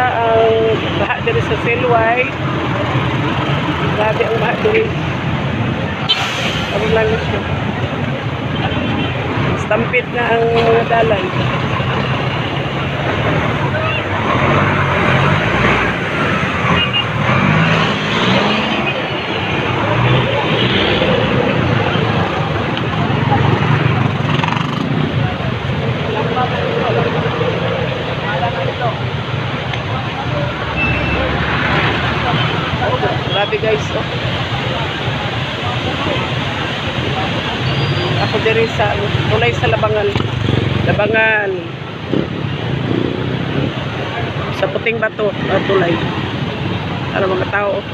Ang baha diri sa Silway. Grabe ang baha diri. Ang langit siya. Stampit na ang mga dalan. Oh, grabe guys, oh. Ako diri sa tulay sa Labangan. Labangan. Sa Puting Bato, tulay. Ano mga tao, oh.